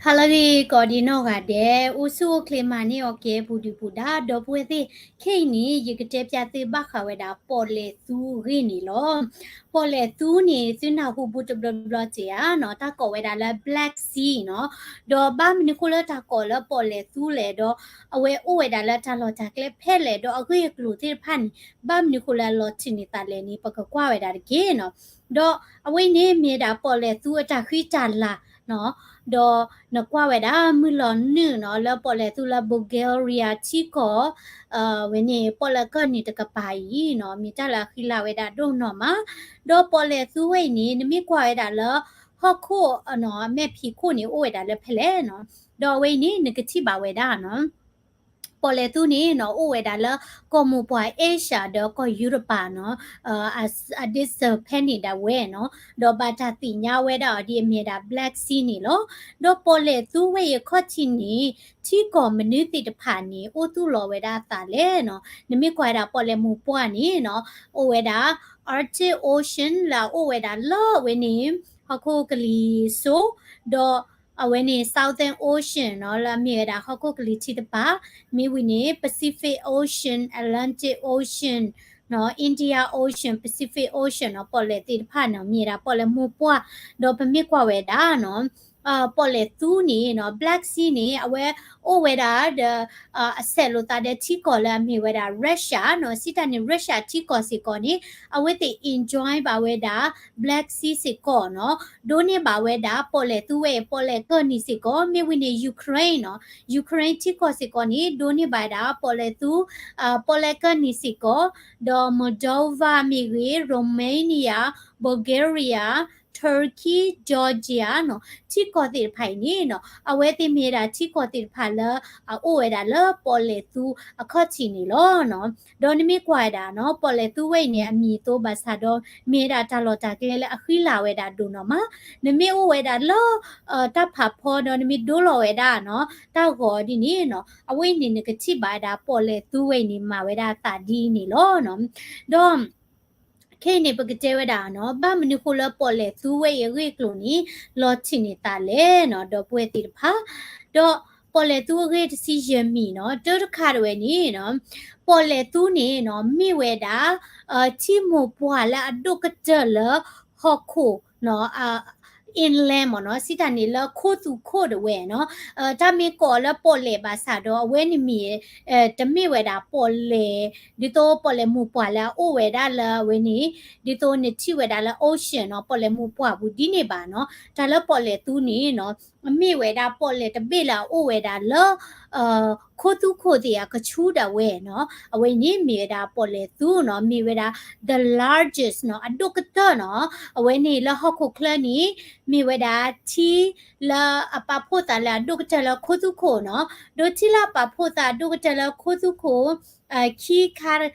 ဟါလၢအဂ့ၤ ကိးဒံနီၢ်ဂၤဒဲး, အိၣ်ဆူၣ်အိၣ်ချ့မၤန့ၢ်အီၤကဲ ပူၤဒုၣ်ပူၤဒါ ဒီပုၢ်ဝဲၢ်သ့ၣ်, ခဲအံၤန့ၣ် ယကတဲပၠးသုဘၣ်ဃးဝဲဒၣ်ပီၣ်လဲၣ်သူအဂ့ၢ်န့ၣ်လီၤ. ပီၣ်လဲၣ်သူန့ၣ် သုနၢ်ဟူဘူးတဘျီဘျီစ့ၢ်ဧါနီၤ, တၢ်ကိးဝဲဒၣ်လၢ Black Sea နီၤ, ဒီးဘၣ်မနုၤဃိလၢတၢ်ကိးလၢပီၣ်လဲၣ်သူလဲၣ်, ဒီးအဝဲအိၣ်ဝဲဒၣ်လၢတၢ်လီၢ်တၢ်ကျဲဖဲလဲၣ်, ဒီးအဂ့ၢ်အကျိၤသ့ၣ်တဖၣ်န့ၣ် ဘၣ်မနုၤဃိလၢအလီၤထုးန့ၢ်သးလဲၣ်န့ၣ် ပကကွၢ်ဝဲဒၣ်တက့ၢ်နီၤ. ဒီးအဝဲအံၤန့ၣ်မ့ၢ်ဝဲဒၣ်ပီၣ်လဲၣ်သူအတၢ်ဃံတၢ်လၤနီၤ, ဒီးနကွၢ်ဝဲဒၣ်မုၢ်လီၤနုာ်နီၤ လၢပီၣ်လဲၣ်သူလၢ Bulgaria ထံကီၢ် ဝဲန့ၣ် ပီၣ်လဲၣ်ကၢၢ်နံၤတကပၤအံၤနီၤ မ့ၢ်တၢ်လၢအဃံလၤဝဲဒၣ်ဒိၣ်နီၢ်မး, ဒီးပီၣ်လဲၣ်သူဝဲအံၤန့ၣ် နမ့ၢ်ကွၢ်ဝဲဒၣ်လၢ ဟီၣ်ခိၣ်နီၤ အမဲာ်ဖံးခိၣ်န့ၣ် အိၣ်ဝဲဒၣ်လၢဖဲလဲၣ်နီၤ, ဒီးအဝဲအံၤန့ၣ် နကထံၣ်ဘၣ်ဝဲဒၣ်နီၤ ပီၣ်လဲၣ်သူန့ၣ်နီၤ အိၣ်ဝဲဒၣ်လၢကီၢ်မိၢ်ပှၢ် Asia ဒီးကီၢ်ယူရပၤနီၤ, အ အဒ့စၢၤဖဲန့ၣ်ဒၣ်ဝဲနီၤ, ဒီးဘၣ်တၢ်သ့ၣ်ညါဝဲဒၣ်အီၤဒ်အမ့ၢ်ဝဲဒၣ် Black Sea န့ၣ်လီၤ. ဒီးပီၣ်လဲၣ်သူဝဲအံၤအခီၣ်ထံးန့ၣ် ထံကီၢ်မနုၤသ့ၣ်တဖၣ်န့ၣ် အိၣ်သူၣ်လီၤဝဲဒၣ်အသးလဲၣ်နီၤ, နမ့ၢ်ကွၢ်ဝဲဒၣ်ပီၣ်လဲၣ်မိၢ်ပှၢ်န့ၣ်နီၤ အိၣ်ဝဲဒၣ် Arctic Ocean လၢအအိၣ်ဝဲဒၣ်လၢအဝဲန့ၣ် ဟီၣ်ခိၣ်ကလံၤစိး, ဒီးအဝဲန့ၣ် Southern Ocean နီၤ လၢအမ့ၢ်ဝဲဒၣ်ဟီၣ်ခိၣ်ကလံၤထံးတဖၣ်, မ့ၢ်ဝံၤန့ၣ် Pacific Ocean, Atlantic Ocean နီၤ, India Ocean, Pacific Ocean နီၤ, ပီၣ်လဲၣ်သ့ၣ်တဖၣ်န့ၣ် မ့ၢ်ဝဲဒၣ်ပီၣ်လဲၣ်မိၢ်ပှၢ်, ဒီးပမ့ၢ်ကွၢ်ဝဲဒၣ်နီၤ ပီၣ်လဲၣ်သူန့ၣ်နီၤ Black Sea န့ၣ် အဝဲအိၣ်ဝဲဒၣ်ဒီး အဆဲးလိာ်သးဒီးထံကီၢ်လၢအမ့ၢ်ဝဲဒၣ် Russia နီၤ, စံးတၢ်န့ၣ် Russia ထံကီၢ်စ့ၢ်ကီးန့ၣ် အဝဲသ့ၣ် enjoy ဘၣ်ဝဲဒၣ် Black Sea စ့ၢ်ကီးနီၤ, ဒိးန့ၢ်ဘၣ်ဝဲဒၣ်ပီၣ်လဲၣ်သူဝဲအံၤ ပီၣ်လဲၣ်ကၢၢ်နံၤစ့ၢ်ကီး, မ့ၢ်ဝံၤန့ၣ် Ukraine နီၤ, Ukraine ထံကီၢ်စ့ၢ်ကီးန့ၣ် ဒိးန့ၢ်ဘၣ်ဝဲဒၣ်ပီၣ်လဲၣ်သူ ပီၣ်လဲၣ်ကၢၢ်နံၤစ့ၢ်ကီး, ဒီး Moldova မ့ၢ်ဂ့ၤ, Romania, Bulgaria, Turkey, Georgia နီၤ, ထံကီၢ်သ့ၣ်တဖၣ်အံၤန့ၣ်နီၤ အဝဲသ့ၣ်မ့ၢ်ဝဲဒၣ်ထံကီၢ်သ့ၣ်တဖၣ်လၢ အအိၣ်ဝဲဒၣ်လၢပီၣ်လဲၣ်သူအခီၣ်ထံးန့ၣ်လီၤနီၤ. ဒီးနမ့ၢ်ကွၢ်ဝဲဒၣ်နီၤ ပီၣ်လဲၣ်သူဝဲအံၤန့ၣ် အမံၤအသိဘၣ်ဆၣ်ဒီး မ့ၢ်ဝဲဒၣ်တၢ်လီၢ်တၢ်ကျဲလၢအဃံလၤဝဲဒၣ်ဒိၣ်နီၢ်မး, နမ့ၢ်အိၣ်ဝဲဒၣ်လၢ တၢ်ဖးဖီဒီးနမ့ၢ်ဒိလီၤဝဲဒၣ်နီၤ တၢ်ဂီၤဒ်န့ၣ်နီၤ အဝဲအံၤန့ၣ် နကထံၣ်ဘၣ်ဝဲဒၣ်ပီၣ်လဲၣ်သူဝဲအံၤန့ၣ် မၤဝဲဒၣ်အသးဒ်န့ၣ်လီၤနီၤ. ဒီး ခဲအံၤန့ၣ် ပကတဲဝဲဒၣ်နီၤ ဘၣ်မနုၤဃိလၢပီၣ်လဲၣ်သူဝဲအံၤအဂ့ၢ်အကျိၤန့ၣ် လီၤထုးန့ၢ်သးလဲၣ်နီၤ ဒီပုၢ်ဝဲၢ်သ့ၣ်တဖၣ်, ဒီးပီၣ်လဲၣ်သူအဂ့ၢ်တဆံယဲၢ်မံၤနီၤ တၢတခါတဝဲန့ၣ်နီၤ ပီၣ်လဲၣ်သူန့ၣ်နီၤ မ့ၢ်ဝဲဒၣ် ထံမိၢ်ပှၢ်လၢအဒိၣ်ကတၢၢ်လၢဟီၣ်ခိၣ်နီၤ inland မ့ၢ်နီၤ စံးတၢ်န့ၣ်လၢခိသူခိၣ်တဝဲနီၤ, တၢ်မ့ၢ်ကိးလၢပီၣ်လဲၣ်ဘၣ်ဆၣ်ဒီး အဝဲန့ၣ်မ့ၢ် တမ့ၢ်ဝဲဒၣ်ပီၣ်လဲၣ် ဒ်သိးပီၣ်လဲၣ်မိၢ်ပှၢ်လၢအအိၣ်ဝဲဒၣ်လၢအဝဲန့ၣ် ဒ်သိးနထံၣ်ဝဲဒၣ်လၢ ocean နီၤ ပီၣ်လဲၣ်မိၢ်ပှၢ်ပူၤဒ်န့ၣ်ဘၣ်နီၤ, တၢ်လၢပီၣ်လဲၣ်သူန့ၣ်နီၤ မ့ၢ်ဝဲဒၣ်ပီၣ်လဲၣ်တဘ့ၣ်လၢအအိၣ်ဝဲဒၣ်လၢ ခိသူခိၣ်သ့ၣ်အကဆူၣ်ဒၣ်ဝဲနီၤ, အဝဲန့ၣ်မ့ၢ်ဝဲဒၣ်ပီၣ်လဲၣ်သူနီၤ မ့ၢ်ဝဲဒၣ် the largest နီၤ အဒိၣ်ကတၢၢ်နီၤ, အဝဲန့ၣ်လၢဟီၣ်ခိၣ်ချၢန့ၣ် မ့ၢ်ဝဲဒၣ်ထံလၢအပာ်ဖှိၣ်သးလၢအဒိၣ်ကတၢၢ်လၢခိသူခိၣ်နီၤ, ဒီးထံလၢအပာ်ဖှိၣ်သးအဒိၣ်ကတၢၢ်လၢခိသူခိၣ် ခံခါ ခံ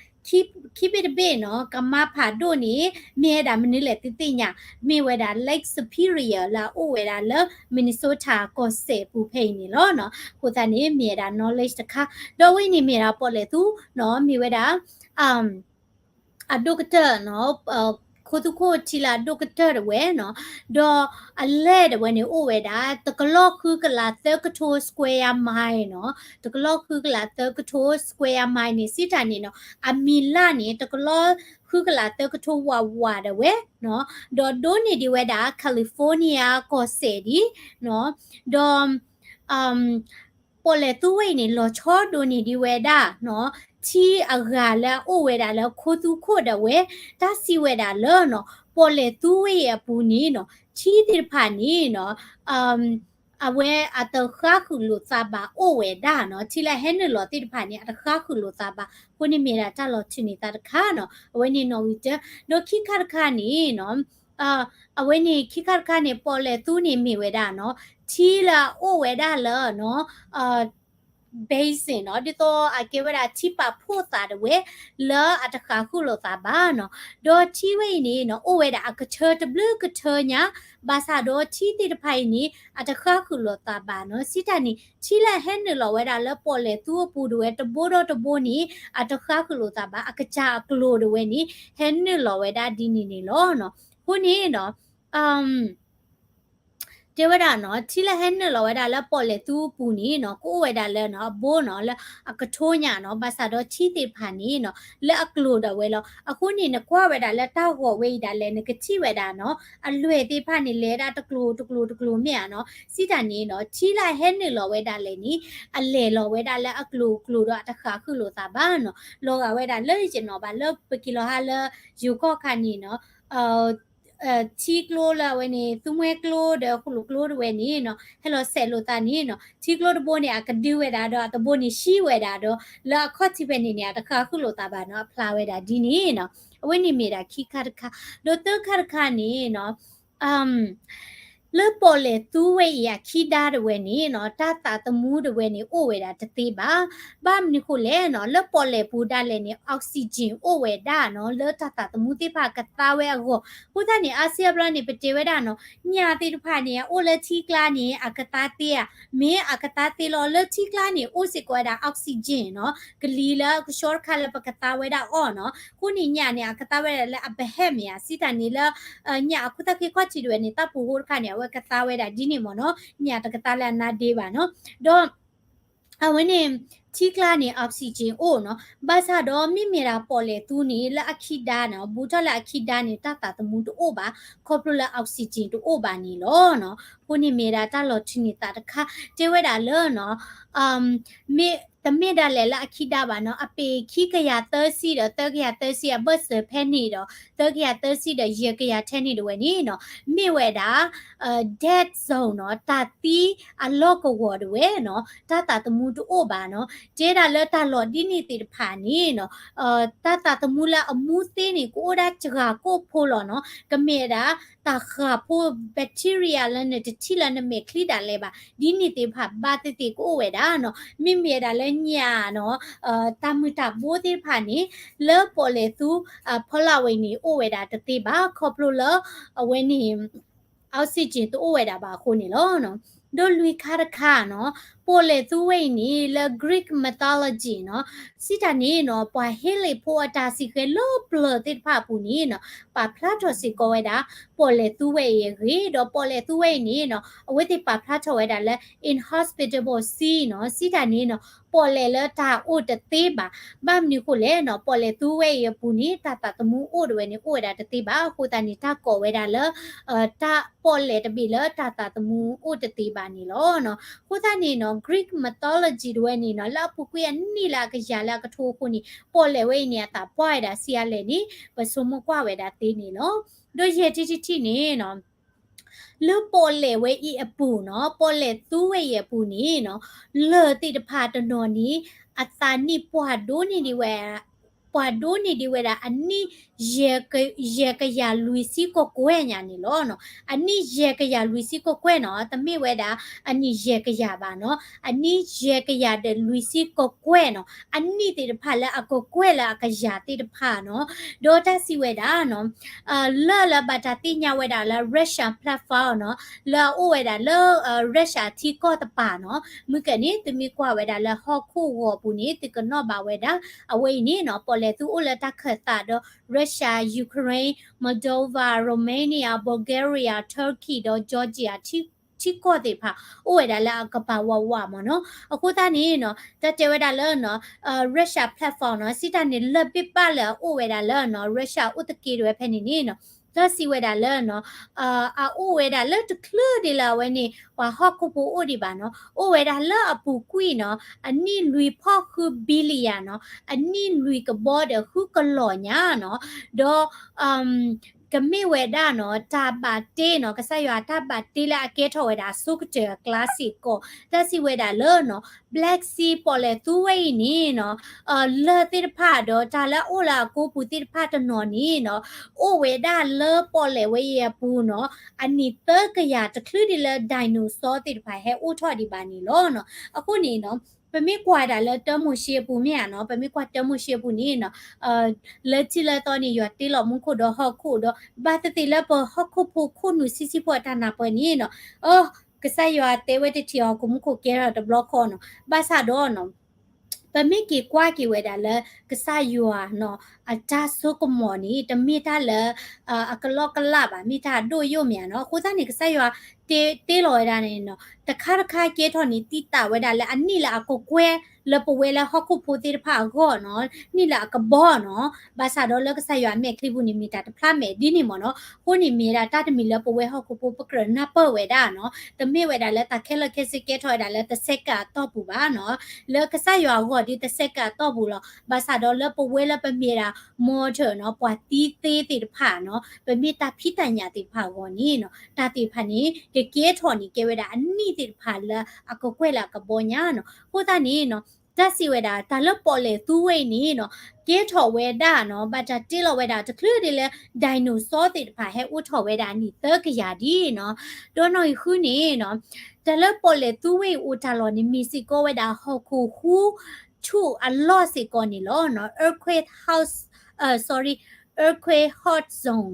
ခံဘ့ၣ်တဘ့ၣ်နီၤ ကမါဖးဒိၣ်န့ၣ် မ့ၢ်ဝဲဒၣ်မနုၤလဲၣ်သုသ့ၣ်ညါ, မ့ၢ်ဝဲဒၣ် Lake Superior လၢအအိၣ်ဝဲဒၣ်လၢ Minnesota ကီၢ်စဲၣ်ပူၤဖဲအံၤန့ၣ်လီၤနီၤ, အဃိသတးန့ၣ် မ့ၢ်ဝဲဒၣ် knowledge တခါ, ဒီးဝဲအံၤန့ၣ်မ့ၢ်ဝဲဒၣ်ပီၣ်လဲၣ်သူနီၤ မ့ၢ်ဝဲဒၣ် အဒိၣ်ကတၢၢ်နီၤ ခိသူခိၣ်ထံလၢအဒိၣ်ကတၢၢ်တဝဲနီၤ, ဒီးအလဲၢ်တဝဲန့ၣ်အိၣ်ဝဲဒၣ် တကလီၢ်ဃုကလးသၢကထိ square mile နီၤ, တကလီၢ်ဃုကလးသၢကထိ square mile န့ၣ် စံးတၢ်န့ၣ်နီၤ အမံၤလၢ်န့ၣ် တကလီၢ်ဃုကလးသၢကထိဝးဝးတဝဲနီၤ, ဒီးဒိးန့ၢ်ဒံးဝဲဒၣ် California ကီၢ်စဲၣ်ဒ်နီၤ, ဒီး ပီၣ်လဲၣ်သူဝဲအံၤန့ၣ် လီၤဆီဒိးန့ၢ်ဒံးဝဲဒၣ်နီၤ ထံအဂၤလၢအအိၣ်ဝဲဒၣ်လၢခိသူခိၣ်ဒၣ်ဝဲ, တၢ်စံးဝဲဒၣ်လၢနီၤ ပီၣ်လဲၣ်သူဝဲအံၤအပူၤန့ၣ်နီၤ ထံသ့ၣ်တဖၣ်န့ၣ်နီၤ အဝဲအတဃါဃုာ်လိာ်သးဘၣ်အိၣ်ဝဲဒၣ်နီၤ, ထံလၢအဟဲနုာ်လီၤသ့ၣ်တဖၣ်န့ၣ် အတဃါဃုာ်လိာ်သးဘၣ်, အဃိန့ၣ်မ့ၢ်ဒၣ်တၢ်လီၤထုးန့ၢ်သးတခါနီၤ, အဝဲန့ၣ်နီၣ်ဂံၢ်တၢ, ဒီးခံခါတခါန့ၣ်နီၤ အဝဲန့ၣ်ခံခါတခါန့ၣ် ပီၣ်လဲၣ်သူန့ၣ်မ့ၢ်ဝဲဒၣ်နီၤ ထံလၢအအိၣ်ဝဲဒၣ်လၢနီၤ basin နီၤ, ဒ်သိးအကဲဝဲဒၣ်ထံပာ်ဖှိၣ်သးတဝဲ လၢအတဃါဃုာ်လိာ်သးဘၣ်နီၤ, ဒီးထံဝဲအံၤန့ၣ်နီၤ အိၣ်ဝဲဒၣ်အကထၢတဘျုးကထၢညါ, ဘၣ်ဆၣ်ဒီးထံသ့ၣ်တဖၣ်အံၤန့ၣ် အတဃါဃုာ်လိာ်သးဘၣ်နီၤ, စံးတၢ်န့ၣ် ထံလၢအဟဲနုာ်လီၤဝဲဒၣ်လၢပီၣ်လဲၣ်သူအပူၤတဝဲ တဘိဒီးတဘိန့ၣ် အတဃါဃုာ်လိာ်သးဘၣ်, အကစၢ်အကျိၤတဝဲန့ၣ် ဟဲနုာ်လီၤဝဲဒၣ်ဒ်န့ၣ်န့ၣ်လီၤနီၤ, အဃိန့ၣ်နီၤ အ တဲဝဲဒၣ်နီၤ ထံလၢဟဲနုာ်လီၤဝဲဒၣ်လၢပီၣ်လဲၣ်သူအပူၤန့ၣ်နီၤ ကအိၣ်ဝဲဒၣ်လၢနီၤ အဘိနီၤ လၢအကထိညၣ်နီၤ ဘၣ်ဆၣ်ဒီးထံသ့ၣ်တဖၣ်န့ၣ်နီၤ လၢအကျိၤဒၣ်ဝဲလီၤ. အဃိန့ၣ် နကွၢ်ဝဲဒၣ်လၢတၢ်ဂီၤဝဲအံၤဒၣ်လဲာ် နကထံၣ်ဝဲဒၣ်နီၤ အလွဲၢ်သ့ၣ်တဖၣ်န့ၣ် လဲၤဒၣ်တကျိၤတကျိၤတကျိၤမ့ၢ်ဧါနီၤ စံးတၢ်န့ၣ်နီၤ ထံလၢအဟဲနုာ်လီၤဝဲဒၣ်လဲာ်န့ၣ် အလဲၤလီၤဝဲဒၣ်လၢအကျိၤကျိၤဒီးအတဃၣ်ဃုာ်လိာ်သးဘၣ်နီၤ လီၤဂာ်ဝဲဒၣ်လၢယနီၤဘၣ်လၢပက့ၤလီၤဟါလၢ ယိၤကီၢ်ခါန့ၣ်နီၤ ထံကျိလၢအဝဲန့ၣ် သူမှဲကျိဒီးဃိၣ်လိာ်ကျိတဝဲန့ၣ်နီၤ ဟဲလီၤဆဲးလိာ်သးန့ၣ်နီၤ ထံကျိတဘိန့ၣ် အကဒုဝဲဒၣ်ဒီးအတဘိန့ၣ် ဆှံဝဲဒၣ်ဒီး လၢအခီၣ်ထံးဖဲန့ၣ်န့ၣ် အတဃၣ်ဃုာ်လိာ်သးဘၣ်နီၤ အဖျါဝဲဒၣ်ဒ်န့ၣ်နီၤ အဝဲန့ၣ်မ့ၢ်ဒၣ်ခံခါတခါ ဒီးသၢခါတခါန့ၣ်နီၤ လၢပီၣ်လဲၣ်သူဝဲအံၤအခံဒါတဝဲန့ၣ်နီၤ တၢ်သးသမူတဝဲန့ၣ် အိၣ်ဝဲဒၣ်တသ့ဘၣ်. ဘၣ်မနုၤဃိလဲၣ်နီၤ လၢပီၣ်လဲၣ်ပူၤဒၣ်လဲာ်န့ၣ် oxygen အိၣ်ဝဲဒၣ်နီၤ လၢတၢ်သးသမူသ့ၣ်တဖၣ်ကသါဝဲအဂီၢ် အဃိသတးန့ၣ် အါစုအါဘျီန့ၣ် ပတဲဝဲဒၣ်နီၤ ညၣ်သ့ၣ်တဖၣ်န့ၣ် အအိၣ်လၢထံကျါန့ၣ် အကသါသ့ဧါ, မ့ၢ်အကသါသ့လီၤ လၢထံကျါန့ၣ် အိၣ်စ့ၢ်ကီးဝဲဒၣ် oxygen နီၤ ကလံၤလၢကဆှီတခါလၢပကသါဝဲဒၣ်အီၣ်နီၤ အဃိန့ၣ်ညၣ်န့ၣ် အကသါဝဲဒၣ်လၢအပဟဲမ့ၢ်ဧါ စံးတၢ်န့ၣ်လၢ ညၣ်အခိၣ်သၣ်ဃံခီၣ်ထံးတဝဲန့ၣ် တၢ်ပူၤဃိတခါန့ၣ် အဝဲကသါဝဲဒၣ်ဒ်န့ၣ်မ့ၢ်နီၤ ညၣ်တကသါလၢအနါဒ့ဘၣ်နီၤ ဒီး အဝဲန့ၣ် ထံကျါန့ၣ် oxygen အိၣ်နီၤ ဘၣ်ဆၣ်ဒီးမ့မ့ၢ်ဒၣ်ပီၣ်လဲၣ်သူန့ၣ် လၢအခံဒါနီၤ ဘူးထီၣ်လၢအခံဒါန့ၣ် တၢ်သးသမူတအိၣ်ဘၣ် ခီဖျိလၢ oxygen တအိၣ်ဘၣ်န့ၣ်လီၤနီၤ အဃိန့ၣ်မ့ၢ်ဒၣ်တၢ်လီၤထုးန့ၢ်သးတခါ တဲဝဲဒၣ်လၢနီၤ မ့ၢ်တမ့ၢ်ဒၣ်လဲာ်လၢအခံဒါဘၣ်နီၤ အပ့ၤခံကယၤသၢဆံဒီးသၢကယၤသၢဆံ အဘၢၣ်စၢၤဖဲန့ၣ်ဒီး သၢကယၤသၢဆံဒီးယဲၢ်ကယၤထဲန့ၣ်တဝဲန့ၣ်နီၤ မ့ၢ်ဝဲဒၣ် dead zone နီၤ တၢ်သံအလီၢ်ကဝီၤတဝဲနီၤ တၢ်သးသမူတအိၣ်ဘၣ်နီၤ တဲဒၣ်လၢတၢ်လီၢ်ဒ်န့ၣ်သ့ၣ်တဖၣ်န့ၣ်နီၤ တၢ်သးသမူလၢအမူသ့န့ၣ် ကအိၣ်ဒၣ်စှၤကိၣ်ဖိလီၤနီၤ ကမ့ၢ်ဝဲဒၣ် တၢ်ဃၢ်ဖိ bacteria လၢနတထံၣ်လၢနမဲာ်ချံဒၣ်လဲာ်ဘၣ် ဒ်န့ၣ်သ့ၣ်တဖၣ်ဘၣ်သ့ၣ်သ့ၣ်ကအိၣ်ဝဲဒၣ်နီၤ မ့မ့ၢ်ဝဲဒၣ်လၢညၣ်နီၤ တၢ်မုၢ်တၢ်ဘိသ့ၣ်တဖၣ်န့ၣ် လၢပီၣ်လဲၣ်သူ ဖီလာ်ဝဲအံၤန့ၣ် အိၣ်ဝဲဒၣ်တသ့ဘၣ် ခီဖျိလၢ အဝဲန့ၣ် oxygen တအိၣ်ဝဲဒၣ်ဘၣ်အဃိန့ၣ်လီၤ. ဒီးလွံၢ်ခါတခါနီၤ ပီၣ်လဲၣ်သူဝဲအံၤန့ၣ် လၢ Greek mythology နီၤ စံးတၢ်န့ၣ်နီၤ ပှၤဟ့လ့ၣ်ဖိအတၢ်စံၣ်ဃဲၤလၢပျၢၤသ့ၣ်တဖၣ်အပူၤန့ၣ်နီၤ ပာ်ဖျါထီၣ်စ့ၢ်ကီးဝဲဒၣ် ပီၣ်လဲၣ်သူဝဲအံၤအဂ့ၢ် ဒီးပီၣ်လဲၣ်သူဝဲအံၤန့ၣ်နီၤ အဝဲသ့ၣ်ပာ်ဖျါထီၣ်ဝဲဒၣ်လၢ inhospitable sea နီၤ စံးတၢ်န့ၣ်နီၤ ပီၣ်လဲၣ်လၢတၢ်အိၣ်တသ့ဘၣ် ဘၣ်မနုၤဃိလဲၣ်နီၤ ပီၣ်လဲၣ်သူဝဲအံၤအပူၤန့ၣ် တၢ်သးသမူအိၣ်တဝဲန့ၣ် အိၣ်ဝဲဒၣ်တသ့ဘၣ် အဃိသတးန့ၣ် တၢ်ကိးဝဲဒၣ်လၢ တၢ်ပီၣ်လဲၣ်တဘ့ၣ်လၢတၢ်သးသမူအိၣ်တသ့ဘၣ်န့ၣ်လီၤ. အဃိသတးန့ၣ်နီၤ Greek mythology တဝဲန့ၣ်နီၤ လၢအပူၤကွံာ်အနံၣ်လၢအကယၤလၢအကထိအဃိန့ၣ် ပီၣ်လဲၣ်ဝဲအံၤန့ၣ် အသးပှၢ်ဝဲဒၣ်ဆံးအါလဲၣ်န့ၣ် ပဆိကမိၣ်ကွၢ်ဝဲဒၣ်သ့န့ၣ်လီၤ. ဒီးယဲၢ်ထံၣ်တထံၣ်န့ၣ်နီၤ လၢပီၣ်လဲၣ်ဝဲအံၤအပူၤနီၤ ပီၣ်လဲၣ်သူဝဲအံၤအပူၤန့ၣ်နီၤ လၢၢ်သ့ၣ်တဖၣ်တနီၤန့ၣ် အသးနံၣ်ပှၢ်ဒိၣ်န့ၢ်ဒံးဝဲ ပှၢ်ဒိၣ်န့ၢ်ဒံးဝဲဒၣ်အနံၣ် ယဲၢ်ကယၤလွံၢ်ဆံကကွဲၢ်ညါန့ၣ်လီၤ. အနံၣ်ယဲၢ်ကယၤလွံၢ်ဆံကကွဲၢ်နီၤ တမ့ၢ်ဝဲဒၣ် အနံၣ်ယဲၢ်ကယၤဘၣ်နီၤ အနံၣ်ယဲၢ်ကယၤဒီးလွံၢ်ဆံကကွဲၢ်နီၤ အနံၣ်သ့ၣ်တဖၣ်လၢအကကွဲၢ်လၢအကယၤသ့ၣ်တဖၣ်နီၤ ဒီးတၢ်စံးဝဲဒၣ်နီၤ လၢၢ်လၢဘၣ်တၢ်သ့ၣ်ညါဝဲဒၣ်လၢ Russia platform နီၤ လၢအအိၣ်ဝဲဒၣ်လၢ Russia ထံကီၢ်တပၤနီၤ မုၢ်ကၢၢ်န့ၣ် သုမ့ၢ်ကွၢ်ဝဲဒၣ်လၢဟီၣ်ခိၣ်ဂီၤပူၤန့ၣ် သုကနီၣ်ဘၣ်ဝဲဒၣ် အဝဲအံၤန့ၣ်နီၤ ပီၣ်လဲၣ်သူအိၣ်လၢတၢ်ခၢၣ်သးဒီး Russia, Ukraine, Moldova, Romania, Bulgaria, Turkey ဒီး Georgia ထံကီၢ်သ့ၣ်တဖၣ် အိၣ်ဝဲဒၣ်လၢအကပၤဝးဝးမ့ၢ်နီၤ အဃိသတးန့ၣ်နီၤ တၢ်တဲဝဲဒၣ်လၢနီၤ Russia platform နီၤ စံးတၢ်န့ၣ် လၢၢ်ဘ့ၣ်ဘၣ်လၢအအိၣ်ဝဲဒၣ်လၢနီၤ Russia အိၣ်သက့တဝဲဖဲန့ၣ်န့ၣ်နီၤ တၢ်စံးဝဲဒၣ်လၢနီၤ အအိၣ်ဝဲဒၣ်လၢတချုးဒံးလၢအဝဲန့ၣ် ပှၤဟီၣ်ခိၣ်ဖိအိၣ်ဒံးဘၣ်နီၤ အိၣ်ဝဲဒၣ်လၢအပူၤကွံာ်နီၤ အနံၣ်လွံၢ်ဖီၣ်ဃု billion နီၤ အနံၣ်လွံၢ်ကဘီဒီးဃုကလီၢ်ညါနီၤ ဒီး ကမ့ၢ်ဝဲဒၣ်နီၤ တၢ်ဘၣ်တ့နီၤ ကစၢ်ယွၤတၢ်ဘၣ်တ့လၢအကဲထီၣ်ဝဲဒၣ်အဆိကတၢၢ်အကျါစ့ၢ်ကီး တၢ်စံးဝဲဒၣ်လၢနီၤ Black Sea ပီၣ်လဲၣ်သူဝဲအံၤန့ၣ်နီၤ လၢၢ်သ့ၣ်တဖၣ်ဒီးတၢ်လၢအအိၣ်လၢအကိးပူၤသ့ၣ်တဖၣ်တနီၤန့ၣ်နီၤ အိၣ်ဝဲဒၣ်လၢပီၣ်လဲၣ်ဝဲအံၤအပူၤနီၤ အနံၣ်သၢကယၤတချုးဒံးလၢ dinosaur သ့ၣ်တဖၣ်ဟဲအိၣ်ထီၣ်ဒံးဘၣ်န့ၣ်လီၤနီၤ အဃိန့ၣ်နီၤ ပမ့ၢ်ကွၢ်ဒၣ်လၢတၢမိၤၡ့အပူၤမ့ၢ်ဧါနီၤ ပမ့ၢ်ကွၢ်တၢမိၤၡ့အပူၤန့ၣ်နီၤ လၢထံလၢသီန့ၣ် ယွၤတ့လီၤမူခိၣ်ဒီးဟီၣ်ခိၣ်ဒီး ဘၣ်သ့ၣ်သ့ၣ်လၢပဟီၣ်ခိၣ်ဖိခိၣ်နူာ်ဆံးဆံးဖိအတၢ်နၢ်ပၢၢ်န့ၣ်နီၤ အ ကစၢ်ယွၤတဲဝဲတထံၣ်အီၤ ကမူခိၣ်ကဲထီၣ်တဘျီဃီနီၤ ဘၣ်ဆၣ်ဒီးနီၤ ပမ့ၢ်က့ၤကွၢ်က့ၤဝဲဒၣ်လၢကစၢ်ယွၤနီၤ အတၢ်စိကမီၤန့ၣ် တမ့ၢ်တၢ်လၢ အကလီကလးဘၣ်, မ့ၢ်တၢ်ဒိၣ်ယိၣ်မးနီၤ. အဃိသတးန့ၣ် ကစၢ်ယွၤတ့လီၤဝဲဒၣ်န့ၣ်နီၤ, တခါတခါကဲထီၣ်န့ၣ် တံာ်တာ်ဝဲဒၣ်လၢအနံၣ်လၢအကကွဲၢ် လၢပဝဲလၢဟီၣ်ခိၣ်ဖိသ့ၣ်တဖၣ်အဂီၢ်နီၤ, နံၣ်လၢအကဘီနီၤ. ဘၣ်ဆၣ်ဒီးလၢကစၢ်ယွၤအမဲာ်ချံပူၤန့ၣ် မ့ၢ်တၢ်တဖျါမဲာ်ဒ်န့ၣ်မ့ၢ်နီၤ. အဃိန့ၣ်မ့ၢ်ဝဲဒၣ်တၢ်တမံၤလၢပဝဲဟီၣ်ခိၣ်ဖိပကြၢးနၢ်ပၢၢ်ဝဲဒၣ်နီၤ. တမ့ၢ်ဝဲဒၣ်လၢတၢ်ခဲလၢာ်ခဲဆ့ကဲထီၣ်ဝဲဒၣ်လၢတစဲးကးအတီၢ်ပူၤဘၣ်နီၤ. လၢကစၢ်ယွၤအဂီၢ်ဒ်တစဲးကးအတီၢ်ပူၤလီၤ. ဘၣ်ဆၣ်ဒီးလၢပဝဲလၢပမ့ၢ်ဒၣ် mortal နီၤ, ပှၤသံသ့သ့ၣ်တဖၣ်နီၤ, ပမ့ၢ်တၢ်ဖံးတၢ်ညၣ်သ့ၣ်တဖၣ်အဂီၢ်န့ၣ်နီၤ, တၢ်သ့ၣ်တဖၣ်န့ၣ် ကကဲထီၣ်န့ၣ် ကဲဝဲဒၣ်အနံၣ်သ့ၣ်တဖၣ်လၢအကကွဲၢ်လၢအကဘီညါနီၤ. အဃိသတးန့ၣ်နီၤ, တၢ်စံးဝဲဒၣ် တၢ်လၢပီၣ်လဲၣ်သူဝဲအံၤန့ၣ်နီၤ, ကဲထီၣ်ဝဲဒၣ်နီၤ, ဘၣ်တၢ်တ့လီၤဝဲဒၣ်တချုးဒ်လၢ dinosaur သ့ၣ်တဖၣ်ဟဲအိၣ်ထီၣ်ဝဲဒၣ်အနံၣ်သၢကယၤဒ်နီၤ. ဒီးနီၣ်ဂံၢ်ဃုန့ၣ်နီၤ, တၢ်လၢပီၣ်လဲၣ်သူဝဲအံၤအိၣ်တၢ်လီၢ်န့ၣ် မ့ၢ်စ့ၢ်ကီးဝဲဒၣ်ဟီၣ်ခိၣ်ဟူးဆူၣ်အလီၢ်စ့ၢ်ကီးန့ၣ်လီၤနီၤ. Earthquake house, အ sorry, earthquake hot zone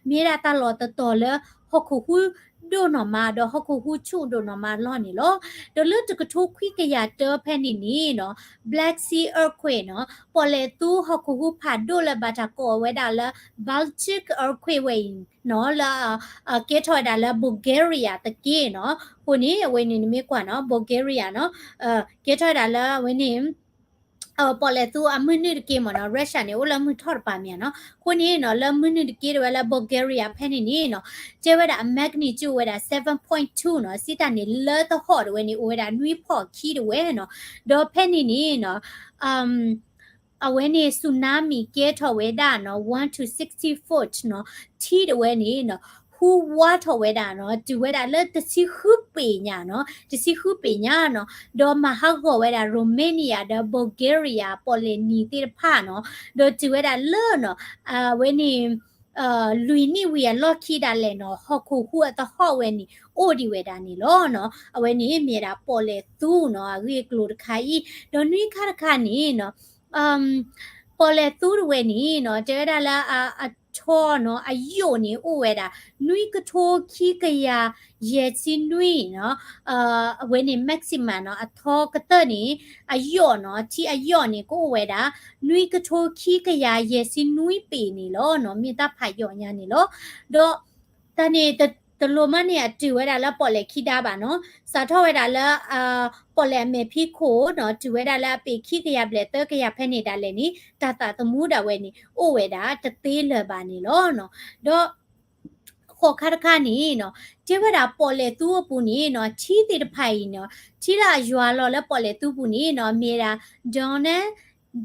နီၤ, မ့ၢ်ဒၣ်တၢ်လီၢ်တတီၤလၢ ဟီၣ်ခိၣ်ဟူးဒိၣ်နီၢ်မး ဒီးဟီၣ်ခိၣ်ဟူးဆူၣ်ဒိၣ်နီၢ်မးအလီၢ်န့ၣ်လီၤ. ဒီးလၢတကထိခွံကယၤတၢဖဲန့ၣ်န့ၣ်နီၤ, Black Sea earthquake နီၤ, ပီၣ်လဲၣ်သူဟီၣ်ခိၣ်ဟူးဖးဒိၣ်လၢဘၣ်တၢ်ကိးဝဲဒၣ်လၢ Baltic earthquake ဝဲအံၤနီၤ, လၢ ကဲထီၣ်ဝဲဒၣ်လၢ Bulgaria တက့ၢ်နီၤ. အဃိန့ၣ် အဝဲန့ၣ်နမ့ၢ်ကွၢ်နီၤ Bulgaria နီၤ, ကဲထီၣ်ဝဲဒၣ်လၢအဝဲန့ၣ် ပီၣ်လဲၣ်သူအမုၢ်နုာ်တက့ၢ်မ့ၢ်နီၤ, Russia န့ၣ် အိၣ်လၢမုၢ်ထီၣ်တပၤမ့ၢ်နီၤ. အဃိန့ၣ်နီၤ လၢမုၢ်နုာ်တက့ၢ်တဝဲလၢ Bulgaria ဖဲန့ၣ်န့ၣ်နီၤ, တဲဝဲဒၣ်အ magnitude အိၣ်ဝဲဒၣ် seven point two နီၤ, စံးတၢ်န့ၣ် လၢသဟီၣ်တဝဲန့ၣ် အိၣ်ဝဲဒၣ်နွံဖီၣ်ခံတဝဲနီၤ. ဒီးဖဲန့ၣ်န့ၣ်နီၤ အဝဲန့ၣ် tsunami ကဲထီၣ်ဝဲဒၣ်နီၤ one to sixty foot နီၤ, ထံတဝဲန့ၣ်နီၤ ဟူးဝါထီၣ်ဝဲဒၣ်နီၤ, တုၤဝဲဒၣ်လၢတဆံဃုပ့ၤညါနီၤ, တဆံဃုပ့ၤညါနီၤ, ဒီးမၤဟးဂီၤဝဲဒၣ် Romania ဒီး Bulgaria ပီၣ်လဲၣ်နံၤသ့ၣ်တဖၣ်နီၤ, ဒီးတုၤဝဲဒၣ်လၢနီၤ အဝဲန့ၣ် လွံၢ်နံၣ်ဝံၤအလီၢ်ခံဒၣ်လဲာ်နီၤ ဟီၣ်ခိၣ်ဟူးအသဟီၣ်ဝဲန့ၣ် အိၣ်ဒံးဝဲဒၣ်န့ၣ်လီၤနီၤ. အဝဲန့ၣ်မ့ၢ်ဒၣ်ပီၣ်လဲၣ်သူနီၤ အဂ့ၢ်အကျိၤတခါအံၤ, ဒီးနွံခါတခါန့ၣ်နီၤ ပီၣ်လဲၣ်သူတဝဲန့ၣ်နီၤ တဲဝဲဒၣ်လၢအထီနီၤ အယိာ်န့ၣ်အိၣ်ဝဲဒၣ် နွံကထိခံကယၤယဲၢ်ဆံနွံနီၤ, အဝဲန့ၣ် maximum နီၤ အထီကတၢၢ်န့ၣ် အယိာ်နီၤ ထံအယိာ်န့ၣ် ကအိၣ်ဝဲဒၣ် နွံကထိခံကယၤယဲၢ်ဆံနွံပ့ၤန့ၣ်လီၤနီၤ, မ့ၢ်တၢ်ဖးယိာ်ညါန့ၣ်လီၤ. ဒီးတၢ်န့ၣ် တလိၣ်မးန့ၣ် အတုၤဝဲဒၣ်လၢပီၣ်လဲၣ်ခံဒါဘၣ်နီၤ, စးထီၣ်ဝဲဒၣ်လၢ ပီၣ်လဲၣ်အမဲာ်ဖံးခိၣ်နီၤ တုၤဝဲဒၣ်လၢအပ့ၤခံကယၤဘျဲၣ်သၢကယၤဖဲန့ၣ်ဒၣ်လဲာ်န့ၣ် တၢ်သးသမူဒၣ်ဝဲန့ၣ် အိၣ်ဝဲဒၣ်တသ့လၢၤဘၣ်န့ၣ်လီၤနီၤ. ဒီး ဃိးခါတခါန့ၣ်နီၤ တဲဝဲဒၣ်ပီၣ်လဲၣ်သူအပူၤန့ၣ်နီၤ ထံသ့ၣ်တဖၣ်အံၤနီၤ ထံလၢအယွၤလီၤလၢပီၣ်လဲၣ်သူပူၤန့ၣ်နီၤ မ့ၢ်ဒၣ် Donetsk,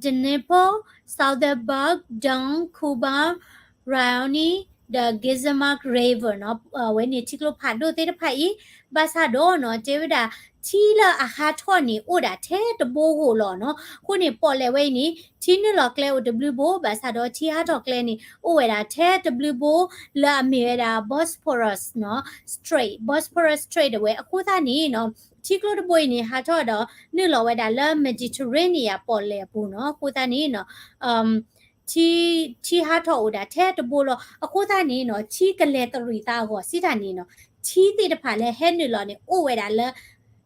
Dnieper, Salynsky, Don, Kuban, Raioni, the Gezimak River နီၤ, အဝဲန့ၣ်ထံကျိဖးဒိၣ်သ့ၣ်တဖၣ်အံၤ, ဘၣ်ဆၣ်ဒီးနီၤ တဲဝဲဒၣ် ထံလၢအဟးထီၣ်န့ၣ် အိၣ်ဒၣ်ထဲတဘိဧိၤလီၤနီၤ. အဃိန့ၣ် ပီၣ်လဲၣ်ဝဲအံၤန့ၣ် ထံနုာ်လီၤကျဲအိၣ်တဘျုးဘိ, ဘၣ်ဆၣ်ဒီးထံဟးထီၣ်ကျဲန့ၣ် အိၣ်ဝဲဒၣ်ထဲတဘျုးဘိ လၢအမ့ၢ်ဝဲဒၣ် Bosporus နီၤ, Strait, Bosporus Strait တဝဲ. အဃိသတးန့ၣ်နီၤ ထံကျိတဘိအံၤန့ၣ် ဟးထီၣ်ဒီး နုာ်လီၤဝဲဒၣ်လၢ Mediterranean ပီၣ်လဲၣ်အပူၤနီၤ. အဃိသတးန့ၣ်နီၤ ထံ, ထံဟးထီၣ်အိၣ်ဒၣ်ထဲတဘိလီၤ. အဃိသတးန့ၣ်နီၤ ထံကလဲၤတရံးသးအဂီၢ်စံးတၢ်န့ၣ်နီၤ ထံသ့ၣ်တဖၣ်လၢဟဲနုာ်လီၤန့ၣ် အိၣ်ဝဲဒၣ်လၢ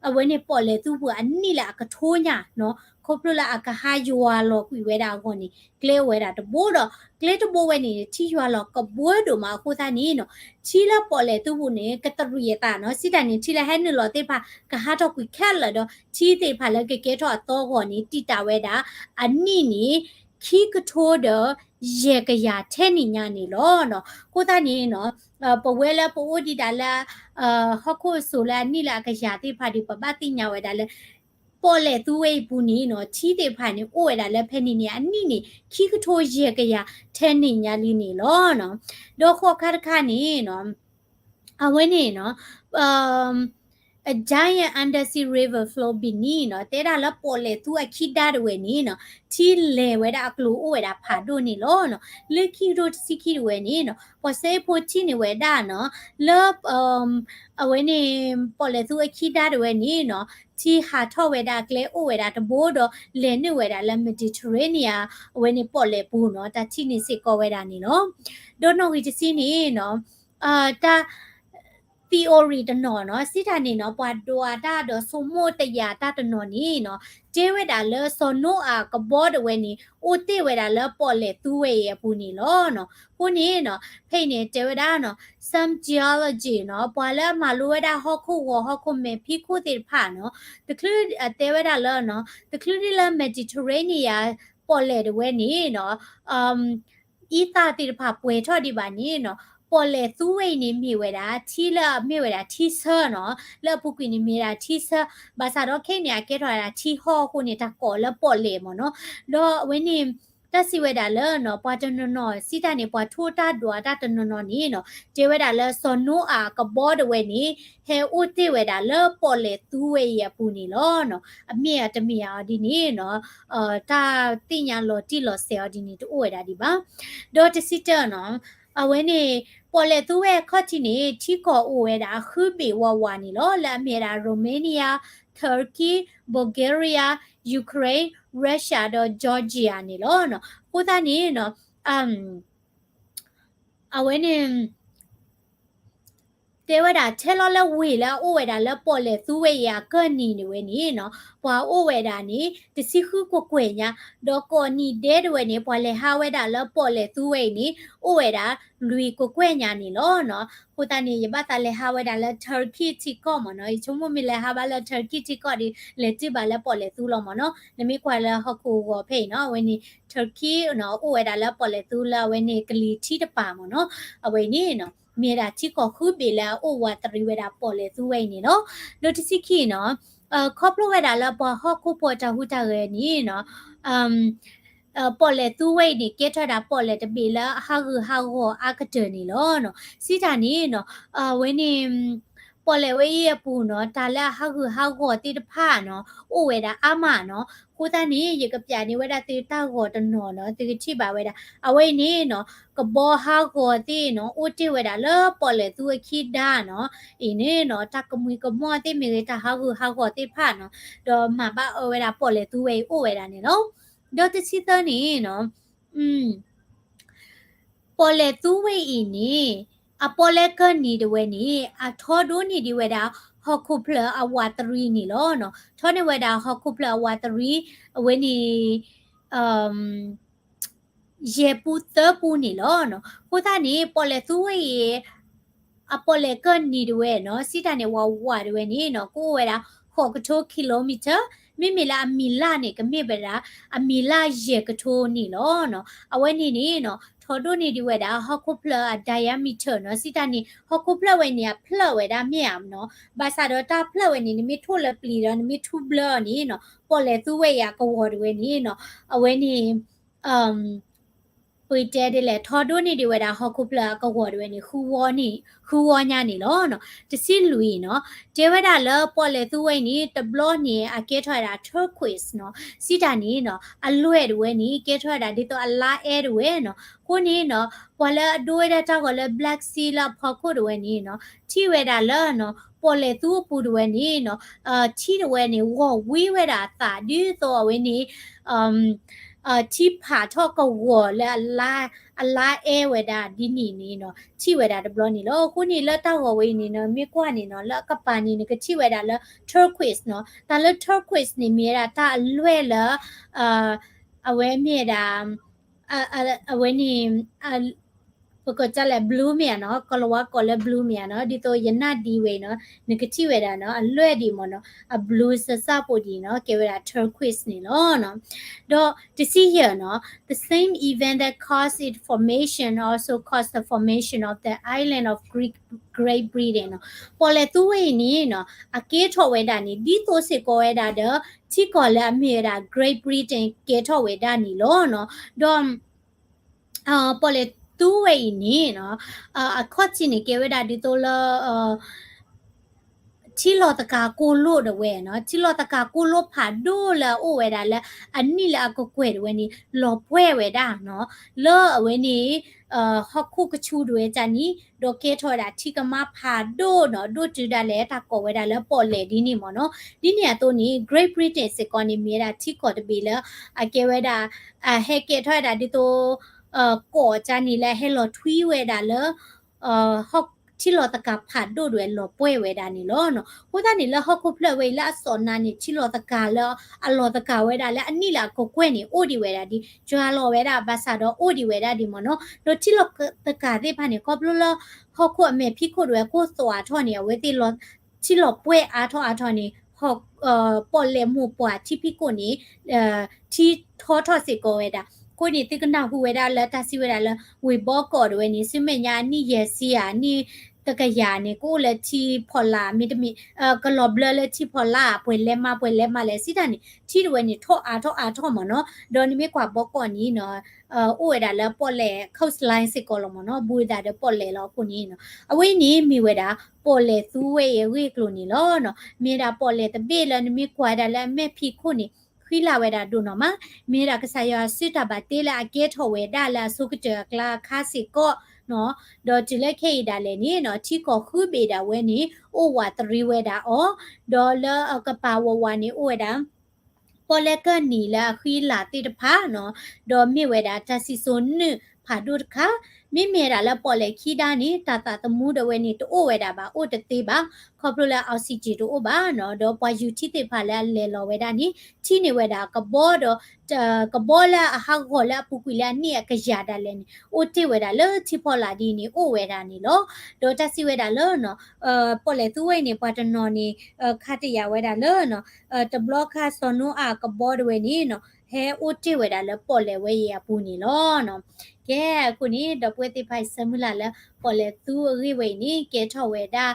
အဝဲန့ၣ်ပီၣ်လဲၣ်သူပူၤအနံၣ်လၢအကထိညါနီၤ, ခီဖျိလၢအကဟးယွၤလီၤကွံာ်ဝဲဒၣ်အဂီၢ်န့ၣ် ကျဲအိၣ်ဝဲဒၣ်တဘိဒီး ကျဲတဘိဝဲန့ၣ် ထံယွၤလီၤကဘှၢဒိၣ်မးအဃိသတးန့ၣ်နီၤ ထံလၢပီၣ်လဲၣ်သူပူၤန့ၣ် ကတရံးအသးနီၤ, စံးတၢ်န့ၣ် ထံလၢဟဲနုာ်လီၤသ့ၣ်တဖၣ် ကဟးထီၣ်ကွံာ်ခဲလၢာ်ဒီး ထံသ့ၣ်တဖၣ်လၢကကဲထီၣ်အသီအဂီၢ်န့ၣ် တံာ်တာ်ဝဲဒၣ် အနံၣ်န့ၣ် ခံကထိဒီးယဲၢ်ကယၤထဲန့ၣ်ညါန့ၣ်လီၤနီၤ. အဃိသတးန့ၣ်နီၤ ပဝဲလၢပအိၣ်ဒံးဒၣ်လၢ ဟီၣ်ခိၣ်အစိၤလၢအနံၣ်လၢအကယၤသ့ၣ်တဖၣ်ဒီး ပဘၣ်သ့ၣ်ညါဝဲဒၣ်လၢ ပီၣ်လဲၣ်သူဝဲအံၤပူၤန့ၣ်နီၤ ထံသ့ၣ်တဖၣ်န့ၣ် အိၣ်ဝဲဒၣ်လၢဖဲန့ၣ်န့ၣ် အနံၣ်န့ၣ် ခံကထိယဲၢ်ကယၤထဲန့ၣ်ညါလံန့ၣ်လီၤနီၤ. ဒီးဃိးခါတခါန့ၣ်နီၤ အဝဲန့ၣ်နီၤ a giant undersea river flows beneath နီၤ, တဲဒၣ်လၢပီၣ်လဲၣ်သူအခံဒါတဝဲန့ၣ်နီၤ ထံလဲၤဝဲဒၣ်အကျိၤအိၣ်ဝဲဒၣ်ဖးဒိၣ်န့ၣ်လီၤနီၤ. လၢခံကထိတဆံခံတဝဲန့ၣ်နီၤ ပှၤစဲအ့ၣ်ဖိထံၣ်န့ၢ်ဝဲဒၣ်နီၤ လၢ အဝဲန့ၣ် ပီၣ်လဲၣ်သူအခံဒါတဝဲန့ၣ်နီၤ ထံဟးထီၣ်ဝဲဒၣ်ကျဲအိၣ်ဝဲဒၣ်တဘိဒီး လဲၤနုာ်ဝဲဒၣ်လၢ Mediterranean အဝဲန့ၣ်ပီၣ်လဲၣ်ပူၤနီၤ တၢ်ထံၣ်န့ၢ်စ့ၢ်ကီးဝဲဒၣ်န့ၣ်လီၤ. ဒီးနီၣ်ဂံၢ်တဆံန့ၣ်နီၤ တၢ် တၢ် theory တနီၤနီၤ စံးတၢ်န့ၣ်နီၤ ပှၤဒွးတၢ်ဒီးဆိကမိၣ်တယာ်တၢ်တနီၤန့ၣ်နီၤ တဲဝဲဒၣ်လၢစီၤနိအၤကဘီတဝဲန့ၣ် အိၣ်တ့ၢ်ဝဲဒၣ်လၢပီၣ်လဲၣ်သူဝဲအံၤအပူၤန့ၣ်လီၤနီၤ. အဃိန့ၣ်နီၤ ဖဲအံၤန့ၣ် တဲဝဲဒၣ်နီၤ some geology နီၤ ပှၤလၢအမၤလိဝဲဒၣ်ဟီၣ်ခိၣ်ဂီၤ ဟီၣ်ခိၣ်မဲာ်ဖံးခိၣ်သ့ၣ်တဖၣ်နီၤ တချုး တဲဝဲဒၣ်လၢနီၤ တချုးဒ်လၢ Mediterranean ပီၣ်လဲၣ်တဝဲန့ၣ်နီၤ အံသၣ်သ့ၣ်တဖၣ်ပှဲၤထီၣ်ဒံးဘၣ်န့ၣ်နီၤ ပီၣ်လဲၣ်သူဝဲအံၤန့ၣ် မ့ၢ်ဝဲဒၣ် ထံလၢအမ့ၢ်ဝဲဒၣ်ထံဆၢနီၤ လၢအပူၤကွံာ်န့ၣ်မ့ၢ်ဝဲဒၣ်ထံဆၢ ဘၣ်ဆၣ်ဒီးခဲအံၤန့ၣ် အကဲထီၣ်ဝဲဒၣ်ထံဟီၣ်အဃိန့ၣ် တၢ်ကိးလၢပီၣ်လဲၣ်မ့ၢ်နီၤ. ဒီးအဝဲန့ၣ် တၢ်စံးဝဲဒၣ်လၢနီၤ ပှၤတနီၤနီၤ စံးတၢ်န့ၣ် ပှၤထိၣ်တၢ်ဒွးတၢ်တနီၤနီၤန့ၣ်နီၤ တဲဝဲဒၣ်လၢစီၤနိအၤကဘီတဝဲန့ၣ် ဟဲအိၣ်တ့ၢ်ဝဲဒၣ်လၢပီၣ်လဲၣ်သူဝဲအံၤအပူၤန့ၣ်လီၤနီၤ. အမ့ၢ်အတမ့ၢ်အီၤဒ်န့ၣ်နီၤ တၢ်သ့ၣ်ညါလီၤတံၢ်လီၤဆဲးအီၤဒ်န့ၣ် တအိၣ်ဝဲဒၣ်ဒံးဘၣ်. ဒီးတဆံတၢနီၤ အဝဲန့ၣ် ပီၣ်လဲၣ်သူဝဲအခီၣ်ထံးန့ၣ် ထံကီၢ်အိၣ်ဝဲဒၣ်ဃုဘ့ၣ်ဝးဝးန့ၣ်လီၤ. လၢအမ့ၢ်ဝဲဒၣ် Romania, Turkey, Bulgaria, Ukraine, Russia ဒီး Georgia န့ၣ်လီၤ. အဃိသတးန့ၣ်နီၤ အဝဲန့ၣ် တဲဝဲဒၣ်ထဲလီၤလၢဝ့ၢ်လၢအအိၣ်ဝဲဒၣ်လၢပီၣ်လဲၣ်သူဝဲအံၤအကၢၢ်နံၤန့ၣ်ဝဲန့ၣ်နီၤ ပှၤအိၣ်ဝဲဒၣ်န့ၣ် တဆံဃုကကွဲၢ်ညါ, ဒီးကိးနံၤဒဲးတဝဲန့ၣ် ပှၤလဲၤဟးဝဲဒၣ်လၢပီၣ်လဲၣ်သူဝဲအံၤန့ၣ် အိၣ်ဝဲဒၣ်လွံၢ်ကကွဲၢ်ညါန့ၣ်လီၤနီၤ. အဃိသတးန့ၣ် ယဘၣ်သးလဲၤဟးဝဲဒၣ်လၢ Turkey ထံကီၢ်မ့ၢ်နီၤ, ယဆိကမိၣ်မ့ၢ်လဲၤဟးဘၣ်လၢ Turkey ထံကီၢ်ဒီး လဲၤတုၤဘၣ်လၢပီၣ်လဲၣ်သူလီၤမ့ၢ်နီၤ. နမ့ၢ်ကွၢ်လၢဟီၣ်ခိၣ်ဂီၤဖဲအံၤနီၤ အဝဲန့ၣ် Turkey နီၤ အိၣ်ဝဲဒၣ်လၢပီၣ်လဲၣ်သူလၢအဝဲန့ၣ်ကလံၤထံတပၤမ့ၢ်နီၤ. အဝဲအံၤန့ၣ်နီၤ မ့ၢ်ဝဲဒၣ်ထံကီၢ်ဃုဘ့ၣ်လၢအအိၣ်ဝးတရံးဝဲဒၣ်ပီၣ်လဲၣ်သူဝဲအံၤန့ၣ်လီၤ. ဒီးတဆံခံနီၤ ခီဖျိဝဲဒၣ်လၢပှၤဟီၣ်ခိၣ်ဖိတၢ်ဟူးတၢ်ဂဲၤန့ၣ်နီၤ ပီၣ်လဲၣ်သူဝဲအံၤန့ၣ် ကဲထီၣ်ဝဲဒၣ်ပီၣ်လဲၣ်တဘ့ၣ်လၢအဟးဂူာ်ဟးဂီၤအါကတၢၢ်န့ၣ်လီၤနီၤ. စံးတၢ်န့ၣ်နီၤ အဝဲန့ၣ် ပီၣ်လဲၣ်ဝဲအံၤအပူၤနီၤ တၢ်လၢအဟးဂူာ်ဟးဂီၤသ့ၣ်တဖၣ်နီၤ အိၣ်ဝဲဒၣ်အါမးနီၤ. အဃိသတးန့ၣ် ယကပျးန့ၢ်ဝဲဒၣ်သုတၢ်ဂီၤတနီၤနီၤ သုကထံၣ်ဘၣ်ဝဲဒၣ် အဝဲအံၤန့ၣ်နီၤ ကဘီဟးဂီၤသ့ၣ်နီၤ အိၣ်တ့ၢ်ဝဲဒၣ်လၢပီၣ်လဲၣ်သူအခံဒါနီၤ အံၤန့ၣ်နီၤ တၢ်ကမှံကမီၣ်သ့ၣ်မ့ၢ်ဂ့ၤ တၢ်ဟးဂူာ်ဟးဂီၤသ့ၣ်တဖၣ်နီၤ ဒီးမၤဘၣ်အၢဝဲဒၣ်ပီၣ်လဲၣ်သူဝဲအံၤအိၣ်ဝဲဒၣ်န့ၣ်လီၤ. ဒီးတဆံသၢန့ၣ်နီၤ ပီၣ်လဲၣ်သူဝဲအံၤန့ၣ် အပီၣ်လဲၣ်ကၢၢ်နံၤတဝဲန့ၣ် အထီဒိၣ်န့ၢ်ဒံးဝဲဒၣ် ဟီၣ်ခိၣ်ဖျၢၣ်အဝးတရံးန့ၣ်လီၤနီၤ. ထီန့ၢ်ဝဲဒၣ်ဟီၣ်ခိၣ်ဖျၢၣ်အဝးတရံး အဝဲန့ၣ် ယဲၢ်ပူသၢပူန့ၣ်လီၤနီၤ. အဃိသတးန့ၣ် ပီၣ်လဲၣ်သူဝဲအံၤ အပီၣ်လဲၣ်ကၢၢ်နံၤတဝဲနီၤ စံးတၢ်န့ၣ် ဝးဝးတဝဲန့ၣ်နီၤ ကအိၣ်ဝဲဒၣ် ဃိးကထိ kilometer မ့မ့ၢ်လၢအမံၤလၢ်န့ၣ် ကမ့ၢ်ဝဲဒၣ် အမံၤလၢ်ယဲၢ်ကထိန့ၣ်လီၤနီၤ. အဝဲန့ၣ်န့ၣ်နီၤ ထီဒိၣ်န့ၢ်ဒံးဝဲဒၣ် ဟီၣ်ခိၣ်ဖျၢၣ်အ diameter နီၤ စံးတၢ်န့ၣ် ဟီၣ်ခိၣ်ဖျၢၣ်ဝဲန့ၣ် အဖျၢၣ်ဝဲဒၣ်မ့ၢ်ဧါနီၤ. ဘၣ်ဆၣ်ဒီးတၢ်ဖျၢၣ်ဝဲန့ၣ် နမ့ၢ်ထိၣ်လၢပျံၤဒီး နမ့ၢ်ထူဘျၢအီၤန့ၣ်နီၤ ပီၣ်လဲၣ်သူဝဲအံၤအကဝီၤတဝဲန့ၣ်နီၤ အဝဲန့ၣ် ပတဲဒ်လဲၣ် ထီဒိၣ်န့ၢ်ဒံးဝဲဒၣ်ဟီၣ်ခိၣ်ဖျၢၣ်အကဝီၤတဝဲန့ၣ် ဃုဝီညါန့ၣ်လီၤ. တဆံလွံၢ်နီၤ တဲဝဲဒၣ်လၢပီၣ်လဲၣ်သူဝဲအံၤန့ၣ် တဘျီန့ၣ် အကဲထီၣ်ဝဲဒၣ် turquoise နီၤ စံးတၢ်န့ၣ်နီၤ အလွဲၢ်တဝဲန့ၣ် ကဲထီၣ်ဝဲဒၣ်ဒ်သိးအလါအဲတဝဲနီၤ. အဃိန့ၣ်နီၤ ပှၤလၢအဒိဝဲဒၣ်တၢ်ဂီၤလၢ Black Sea လၢအဖီခိၣ်တဝဲန့ၣ်နီၤ ထံၣ်ဝဲဒၣ်လၢနီၤ ပီၣ်လဲၣ်သူအပူၤတဝဲန့ၣ်နီၤ ထံတဝဲန့ၣ် ဂီၤဝံဝဲဒၣ်အသးဒ်သိးအဝဲန့ၣ် ထံဖးထီၣ်ကဝီၤလၢအလါအဲဝဲဒၣ်ဒ်န့ၣ်န့ၣ်နီၤ ထံၣ်ဝဲဒၣ်တဘျီန့ၣ်လီၤ. အဃိန့ၣ်လၢတၢ်ဂီၤဝဲအံၤန့ၣ်နီၤ မ့ၢ်ကွၢ်န့ၣ်နီၤ လၢအကပၤန့ၣ် နကထံၣ်ဝဲဒၣ်လၢ turquoise နီၤ တၢ်လၢ turquoise န့ၣ် မ့ၢ်ဝဲဒၣ်တၢ်အလွဲၢ်လၢ အဝဲမ့ၢ်ဝဲဒၣ် အဝဲန့ၣ် ပကိးတၢ်လဲၣ် blue မ့ၢ်ဧါနီၤ ကီၤလၤဝါကိးလၢ blue မ့ၢ်ဧါနီၤ ဒ်သိးယနၢ်ဒံးဝဲအံၤနီၤ နကထံၣ်ဝဲဒၣ်နီၤ အလွဲၢ်ဒံးမ့ၢ်နီၤ အ blue စၢစၢ်ဖိဒံးနီၤ ကဲဝဲဒၣ် turquoise န့ၣ်လီၤနီၤ. ဒီးတဆံယဲၢ်နီၤ the same event that caused its formation also caused the formation of the island of Greek Great Britain နီၤ. ပီၣ်လဲၣ်သူဝဲအံၤန့ၣ်နီၤ အကဲထီၣ်ဝဲဒၣ်န့ၣ် ဒ်သိးစ့ၢ်ကီးဝဲဒၣ်ဒီး ထံကီၢ်လၢအမ့ၢ်ဝဲဒၣ် Great Britain ကဲထီၣ်ဝဲဒၣ်န့ၣ်လီၤနီၤ. ဒီး ပီၣ်လဲၣ်သူဝဲအံၤန့ၣ်နီၤ အခီၣ်ထံးန့ၣ် ကဲဝဲဒၣ်ဒ်သိးလၢ ထံလီၤသကၤကိၢ်လိၣ်တဝဲနီၤ ထံလီၤသကၤကိၢ်လိၣ်ဖးဒိၣ်လၢအအိၣ်ဝဲဒၣ်လၢ အနံၣ်လၢအကကွဲၢ်တဝဲန့ၣ် လီၤပှဲၢ်ဝဲဒၣ်နီၤ လၢအဝဲန့ၣ် ဟီၣ်ခိၣ်ကဆူတဝဲတၢ်န့ၣ် ဒီးကဲထီၣ်ဝဲဒၣ်ထံကမါဖးဒိၣ်နီၤ ဒိၣ်တုၤဒၣ်လဲာ်တၢ်ကိးဝဲဒၣ်လၢပီၣ်လဲၣ်ဒ်န့ၣ်မ့ၢ်နီၤ. ဒ်န့ၣ်အသိးန့ၣ် Great Britain စ့ၢ်ကီးန့ၣ် မ့ၢ်ဝဲဒၣ်ထံကီၢ်တဘ့ၣ်လၢ အကဲဝဲဒၣ် အဟဲကဲထီၣ်ဝဲဒၣ်ဒ်သိး ကီၢ်တၢ်န့ၣ်လၢအဟဲလီၤထွံဝဲဒၣ်လၢ ဟီၣ် ထံလီၤသကၤဖးဒိၣ်ဒၣ်ဝဲလီၤပှဲၢ်ဝဲဒၣ်န့ၣ်လီၤ. အဃိသတးန့ၣ် လၢဟီၣ်ခိၣ်ဖျၢၣ်ဝဲအံၤလၢအစီၤနါန့ၣ် ထံလီၤသကၤလၢအလီၤသကၤဝဲဒၣ်လၢအနံၣ်လၢအကကွဲၢ်န့ၣ် အိၣ်ဒံးဝဲဒၣ်ဒ် ကၠွၤလီၤဝဲဒၣ် ဘၣ်ဆၣ်ဒီးအိၣ်ဒံးဝဲဒၣ်ဒ်မ့ၢ်နီၤ. ဒီးထံလီၤသကၤသ့ၣ်တဖၣ်န့ၣ် ခီဖျိလၢ ဟီၣ်ခိၣ်အမဲာ်ဖံးခိၣ်ဒၣ်ဝဲကိၢ်သွးထီၣ်န့ၣ် အဝဲသ့ၣ်လီၤ ထံလီၤပှဲၢ်အါထီၣ်အါထီၣ်န့ၣ် ပီၣ်လဲၣ်မိၢ်ပှၢ်ထံဖံးခိၣ်န့ၣ် ထံထီထီၣ်စ့ၢ်ကီးဝဲဒၣ်. အဃိန့ၣ် သုကနၢ်ဟူဝဲဒၣ်လၢတၢ်စံးဝဲဒၣ်လၢ ဝ့ၢ်ဘီကီၢ်ဒၣ်ဝဲန့ၣ် ဆူမဲာ်ညါအနံၣ်ယဲၢ်ဆံဧါ အနံၣ်တကယၤန့ၣ် ကအိၣ်လၢထံဖီလာ် မ့တမ့ၢ် ကလီၤဘျၢလၢထံဖီလာ် ပှဲၤလဲၣ်မး ပှဲၤလဲၣ်မးလဲၣ် စံးတၢ်န့ၣ် ထံဒၣ်ဝဲန့ၣ် ထီၣ်အါထီၣ်အါထီၣ်မ့ၢ်နီၤ. ဒီးနမ့ၢ်ကွၢ်ဘီကီၢ်န့ၣ်နီၤ အိၣ်ဝဲဒၣ်လၢပီၣ်လဲၣ် coastline စ့ၢ်ကီးလီၤမ့ၢ်နီၤ ဘူးသးဒီးပီၣ်လဲၣ်လီၤ. အဃိန့ၣ်နီၤ အဝဲန့ၣ်မ့ၢ်ဝဲဒၣ် ပီၣ်လဲၣ်သူဝဲအံၤအဂ့ၢ်အကျိၤန့ၣ်လီၤ. မ့ၢ်ဒၣ်ပီၣ်လဲၣ်တဘ့ၣ်လၢနမ့ၢ်ကွၢ်ဒၣ်လၢအမဲာ်ဖံးခိၣ်န့ၣ် ဃံလၤဝဲဒၣ်ဒိၣ်နီၢ်မး, မ့ၢ်ဒၣ်ကစၢ်ယွၤစုတၢ်ဘၣ်တ့လၢအကဲထီၣ်ဝဲဒၣ်လၢအဆိကတၢၢ်အကျါအခါစ့ၢ်ကီးနီၤ. ဒီးတုၤလၢခဲအံၤဒၣ်လဲာ်န့ၣ်နီၤ ထံကီၢ်ဃုဘ့ၣ်ဒၣ်ဝဲန့ၣ် အိၣ်ဝးတရံးဝဲဒၣ်အီၤ, ဒီးလၢအကပၤဝးဝးန့ၣ်အိၣ်ဝဲဒၣ် ပီၣ်လဲၣ်ကၢၢ်နံၤလၢအဃံလၤသ့ၣ်တဖၣ်နီၤ, ဒီးမ့ၢ်ဝဲဒၣ်တၢ်စံၣ်စိၤနုာ်ဖးဒိၣ်တခါ, မ့မ့ၢ်ဒၣ်လၢပီၣ်လဲၣ်ခံဒါန့ၣ် တၢ်သးသမူဒၣ်ဝဲန့ၣ် တအိၣ်ဝဲဒၣ်ဘၣ် အိၣ်တသ့ဘၣ်, ခီဖျိလၢ oxygen တအိၣ်ဘၣ်နီၤ, ဒီးပှၤယူၤထံသ့ၣ်တဖၣ်လၢအလဲၤလီၤဝဲဒၣ်န့ၣ် ထံၣ်န့ၢ်ဝဲဒၣ်ကဘီဒီး ကဘီလၢအဟးဂီၤလၢအပူၤကွံာ်လၢအနံၣ်အကယၤဒၣ်လဲာ်န့ၣ် အိၣ်တ့ၢ်ဝဲဒၣ်လၢထံဖီလာ်ဒ်န့ၣ် အိၣ်ဝဲဒၣ်န့ၣ်လီၤ. ဒီးတၢ်စံးဝဲဒၣ်လၢ ပီၣ်လဲၣ်သူဝဲအံၤန့ၣ် ပှၤတနီၤန့ၣ် ခါတယာ်ဝဲဒၣ်လၢ တဘျီခါစီၤနိအၤကဘီဒၣ်ဝဲန့ၣ်နီၤ ဟဲအိၣ်တ့ၢ်ဝဲဒၣ်လၢပီၣ်လဲၣ်ဝဲအံၤအပူၤန့ၣ်လီၤ. ကဲ အဃိန့ၣ် ဒီပုၢ်ဝဲၢ်သ့ၣ်တဖၣ်အံၤ ဆၢမုၢ်လၢ်လၢ ပီၣ်လဲၣ်သူအဂ့ၢ်ဝဲအံၤန့ၣ် ကဲထီၣ်ဝဲဒၣ်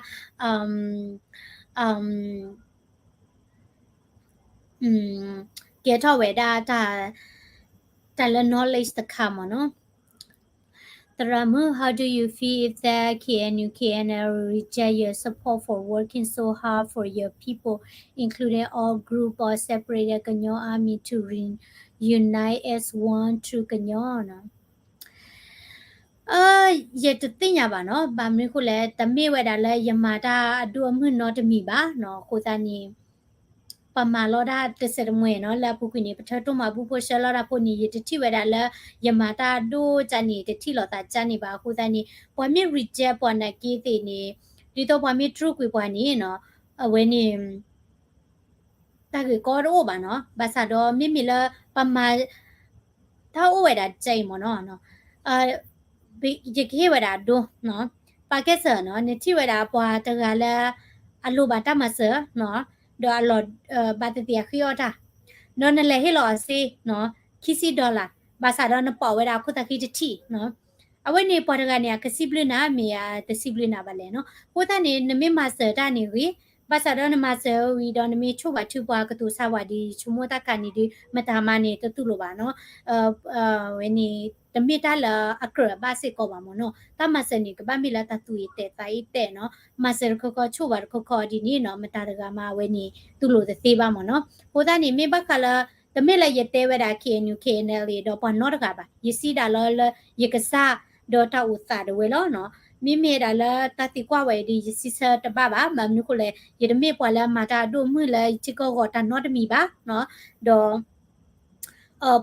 ကဲထီၣ်ဝဲဒၣ် တၢ်လၢ knowledge တခါမ့ၢ်နီၤ. သရၣ်မုၣ် how do you feel if the K N U K N L reject your support for working so hard for your people, including all group or separate the Kanyar army to reunite as one true Kanyar နီၤ. ယတသ့ၣ်ညါဘၣ်နီၤ, ဘၣ်မနုၤအဃိလဲၣ် တမ့ၢ်ဝဲဒၣ်လၢယမၤတၢ်အဒိၣ်အမုၢ်နီတမံၤဘၣ်နီၤ, အဃိသတးန့ၣ် ပှၤမၤလီၤတၢ်တစဲးတမှဲၤနီၤ, လၢအပူၤကွံာ်န့ၣ် ပထၢထီၣ်မၤဘူၣ်ဖိဆှၢလီၤတၢ်ဖိန့ၣ် ယတထံၣ်ဝဲဒၣ်လၢ ယမၤတၢ်အဒိၣ်ကန့ၣ် တထံၣ်လိာ်သးကန့ၣ်ဘၣ်, အဃိသတးန့ၣ် ပှၤမ့ၢ် reject ပှၤနာ်က့သ့ၣ်န့ၣ် ဒ်သိးပှၤမ့ၢ်တြူာ်ကွံာ်ပှၤန့ၣ်နီၤ, အဝဲန့ၣ် တၢ်ဂ့ၢ်ကီတအိၣ်ဘၣ်နီၤ, ဘၣ်ဆၣ်ဒီးမ့မ့ၢ်လၢပမၤ တၢ်အိၣ်ဝဲဒၣ်ကဲအံၤမ့ၢ်နီၤ, ယကဟ့ၣ်ဝဲဒၣ်အဒိနီၤ, ပာ်ကဲစၢၤနီၤ, နထံၣ်ဝဲဒၣ်ပှၤတဂၤလၢ အလိၣ်ဘၣ်တၢ်မၤစၢၤနီၤ, ဒီးအလီၢ် ဘၣ်သ့ၣ်သ့ၣ်အဃ့အီၣ်တၢ်, ဒီးနလဲၤဟ့ၣ်လီၤအီၤစ့နီၤ, ခံဆံ dollar, ဘၣ်ဆၣ်ဒီးနပိာ်ဝဲဒၣ်အခိၣ်သးခံတထံၣ်နီၤ, အဝဲန့ၣ်ပှၤတဂၤန့ၣ် အကစံးဘျုးနၤ မ့ၢ်အတစံးဘျုးနၤဘၣ်လဲၣ်နီၤ, အဃိသတးန့ၣ် နမ့ၢ်မၤစၢၤတၢ်န့ၣ်ဂ့ၤ, ဘၣ်ဆၣ်ဒီးနမၤစၢၤဝံၤဒီးနမ့ၢ်ဆိၣ်ဘၣ်ထုပှၤကတိၤဆါဝဲဒ်ယဆိကမိၣ်တၢ်ခါန့ၣ်ဒီး မတၤမၤန့ၣ်တတူၢ်လိာ်ဘၣ်နီၤ, ဝဲန့ၣ် တမ့ၢ်တၢ်လၢအကြၢးအဘၣ်စ့ၢ်ကီးဘၣ်မ့ၢ်နီၤ, တၢ်မၤစၢၤန့ၣ် ကဘၣ်မ့ၢ်လၢတၢ်သူၣ်အံၤတဲာ်သးအံၤတဲာ်နီၤ, မၤစၢၤတခီခီဆိၣ်ဘၣ်တခီခီဒ်န့ၣ်နီၤ, မတၤတဂၤမၤဝဲန့ၣ် တူၢ်လိာ်တသ့ဘၣ်မ့ၢ်နီၤ, အဃိသတးန့ၣ် မ့ၢ်ဘၣ်ဃးလၢ တမ့ၢ်လၢယတဲဝဲဒၣ် K N U K N L A ဒီးပှၤနီတဂၤဘၣ်, ယစံးဒၣ်လီၤလၢယကစၢ်ဒီးတၢ်အိၣ်သးဒၣ်ဝဲလီၤနီၤ, မ့မ့ၢ်ဒၣ်လၢတၢ်သံကွၢ်ဝဲအံၤဒီး ယစံးဆၢတဘၣ်ဘၣ်, ဘၣ်မနုၤအဃိလဲၣ် ယတမ့ၢ်ပှၤလၢအမၤတၢ်အဒိၣ်အမုၢ်လၢယထံကီၢ်ဂီၢ်တၢ်နီတမံၤဘၣ်နီၤ, ဒီး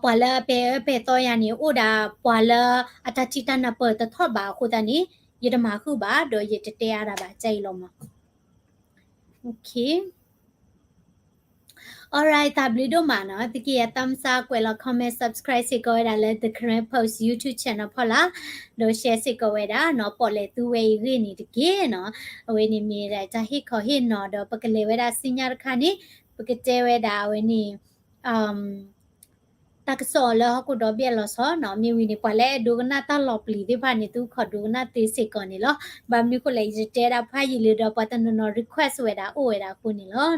ပှၤလၢအပဲာ်အၢပဲာ်သီယၤန့ၣ် အိၣ်ဒၣ်ပှၤလၢအတၢ်ထံၣ်တၢ်နၢ်ပၢၢ်တထီၣ်ဘၣ်အဃိသတးန့ၣ် ယတမၤဃုာ်ဘၣ် ဒီးယတတဲအါဒၣ်ဘၣ် ကဲအံၤလီၤမး. Alright, တၢ်ဘျုးဒိၣ်မးနီၤ, သုကယၤ thumbs up ကွဲးလီၤ comment, subscribe စ့ၢ်ကီးဝဲဒၣ်လၢ The Karen Post YouTube channel ဖီလာ်, ဒီး share စ့ၢ်ကီးဝဲဒၣ်နီၤ, ပီၣ်လဲၣ်သူဝဲအံၤဂ့ၢ်န့ၣ်တက့ၢ်နီၤ, အဝဲန့ၣ်မ့ၢ်ဒၣ်တၢ်ဟ့ၣ်ခီဟ့ၣ်နီၤ ဒီးပကလဲၤဝဲဒၣ်ဆူညါတခါန့ၣ် ပကတဲဝဲဒၣ်အဝဲန့ၣ် တၢ်ကစီၣ်လၢဟီၣ်ခိၣ်ဒီဘ့ၣ်အလီၤဆီနီၤ, မ့ၢ်ဝံၤန့ၣ် ပှၤလၢအဲၣ်ဒိကနၣ်တၢ်လီၤပျံၤသ့ၣ်တဖၣ်န့ၣ် သုခိးဒိကနၣ်သ့စ့ၢ်ကီးန့ၣ်လီၤ. ဘၣ်မနုၤအဃိလဲၣ် ယတတဲဒၣ်ဖးယံာ်လၢၤဒီး ပှၤတနီၤနီၤ request ဝဲဒၣ်အိၣ်ဝဲဒၣ်အဃိန့ၣ်လီၤ.